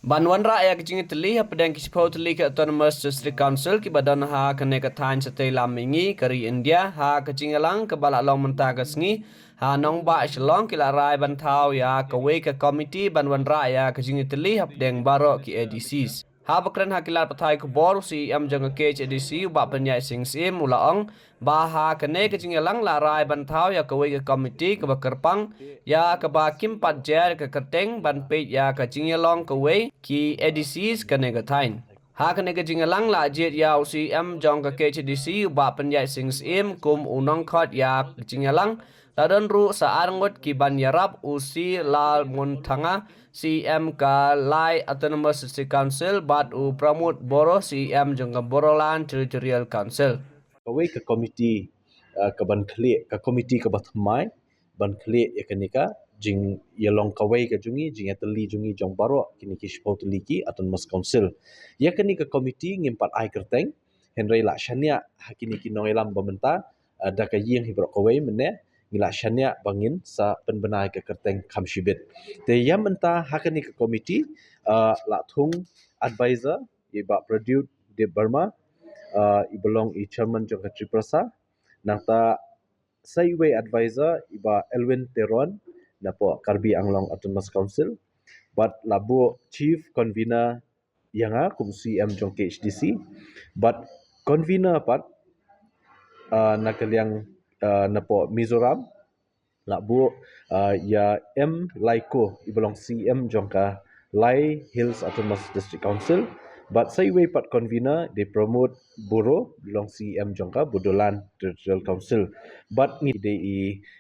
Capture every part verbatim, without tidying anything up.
Ban wanrah ïa ka jingïatylli hapdeng ki shiphew tylli ki Autonomous District Council kiba don ha kane ka thaiñ shatei lam mihngi ka ri India, ha ka jingïalang kaba la long mynta ka sngi ha nongbah Shillong, ki la rai ban thaw ïa kawei ka komiti ban wanrah ïa ka jingïatylli hapdeng baroh ki A D Cs. Haba kren ha ki lad pathai khubor, u C E M jong ka K H A D C, u Bah Pynïaid Sing Syiem, u la ong ba ha kane ka jingïalang la rai ban thaw ïa kawei ka komiti kaba kyrpang ïa kaba kim pat jer ka kyrteng ban peit ïa ka jingïalong kawei ki A D Cs kane ka thaiñ. Ha kane ka jingïalang la jied ïa u C E M jong ka K H A D C, u Bah Pynïaid Sing Syiem, kum u nongkhot ïa ka jingïalang. La don ruh sa ar ngut ki ban ïarap, u C Lalmunthanah, C E M ka Laii Autonomous District Council, bad u Pramod Boro, C E M jong ka Bodoland Territorial Council. Kawei ka komiti, uh, ka ban khlieh, ka komiti kaba thymmai ban khlieh ïa kane ka jingïalong kawei ka jong ngi, jingïatylli jong ngi jong baroh kine ki shiphew tylli ki Autonomous Council. Ïa kane ka komiti ngim pat ai kyrteng, hynrei la shaniah ha kine ki nongïalam ba mynta, uh, da ka ïing hi baroh kawei mynne, ngi la shaniah ba ngin sa pynbna ïa ka kyrteng kham shibit. Te ïa mynta ha kane ka komiti, uh, la thung advisor, i Bah Pradyut Debbarma, uh, iba long i chairman jong ka Tiprasa, nangta sa iwei advisor i Bah Elwin Teron napoh Karbi Anglong Autonomous Council, bad la buh chief convener ïa nga kum C E M jong K H A D C, bad convener pat, uh, na ka liang, uh, napoh Mizoram, la buh, uh, ïa M Laiko, iba long C E M jong ka Laii Hills Autonomous District Council, bad sa iwei pat convener dei Pramod Boro, long C E M jong ka Bodoland Territorial Council. Bad ngi dei i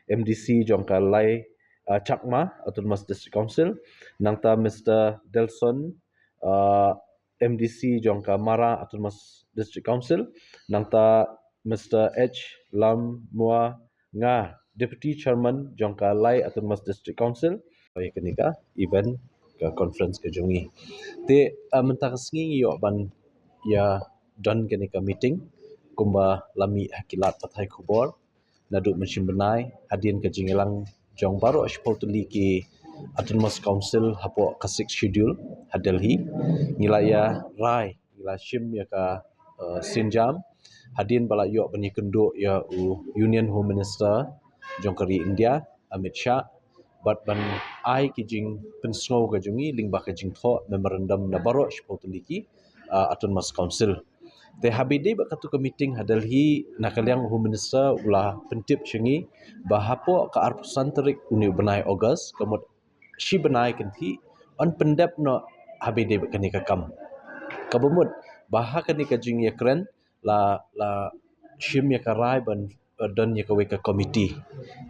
M D C jong ka Laii, uh, Chakma Autonomous District Council, nangta Mister Delson, uh, M D C jong ka Mara Autonomous District Council, nangta Mister H Lammuangah, Deputy Chairman jong ka Laii Autonomous District Council. Ïa kane ka event, ka conference ka jong ngi. Te, uh, mynta ka sngi ngi ïoh ban ïa don kane ka meeting kumba la mih ha ki lad pathai khubor naduh mynshem bnai, hadien ka jingïalang jong baroh shiphew tylli ki Autonomous Council hapoh ka Sixth Schedule ha Delhi. Ngi la ïa rai, ngi la shim ïa ka, uh, sienjam hadien ba la ïoh ban ïakynduh ïa u Union Home Minister jong ka ri India, Amit Shah, bad ban ai ki jingpynsngew ka jong ngi lyngba ka jingthoh memorandum na baroh shiphew tylli ki, uh, Autonomous Council. Te haba ïadei bad katu ka meeting ha Delhi, na ka liang u Home Minister u la pyntip sha ngi ba hapoh ka arphew san tarik une u bnai August, ka mut shi bnai kynthih, yn pyndep noh haba ïadei bad kane ka kam. Kaba mut ba ha kane ka jingïakren la, la shim ïa ka rai ban, uh, don ïa kawei ka komiti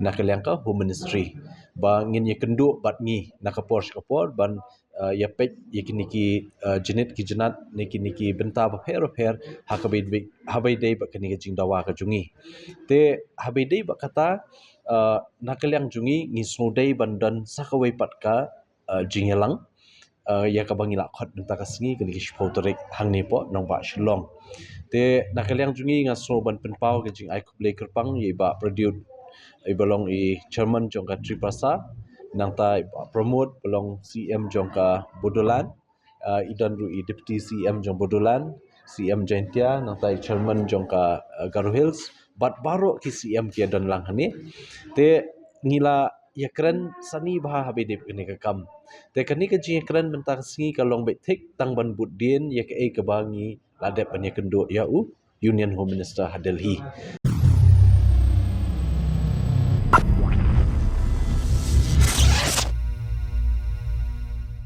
na ka liang ka Home Ministry ba ngin ïakynduh bad ngi na ka por sha ka por ban, uh, ïa peit ïa kine ki, uh, jingit ki jingat ne kine ki bynta bapher bapher ha kaba ïadei, haba ïadei bad kane ka jingdawa ka jong ngi. Te haba ïadei bad kata, uh, na ka liang jong ngi ngi sngewdei ban don sa kawei pat ka, uh, jingïalang, uh, ïa kaba ngi la khot mynta ka sngi, kane ka shiphew tarik, hangne hapoh nongbah Shillong. Te na ka liang jong ngi nga sngew ban pynpaw ka jingai khublei kyrpang ïa i Bah Pradyut, iba long i chairman jong ka Tiprasa, nangta i Bah Pramod, ba long C E M jong ka Bodoland, uh, i don ruh i Deputy C E M jong Bodoland, C E M Jaintia, nangta i chairman jong ka, uh, Garo Hills, bad baroh ki C E M ki ïa don lang hangne. Te ngi la ïakren sani bha haba ïadei bad kane ka kam. Te kane ka jingïakren mynta ka sngi ka long beit thik tang ban bud dien ïa kaei kaba ngi la dep ban ïakynduh ïa u Union Home Minister ha Delhi.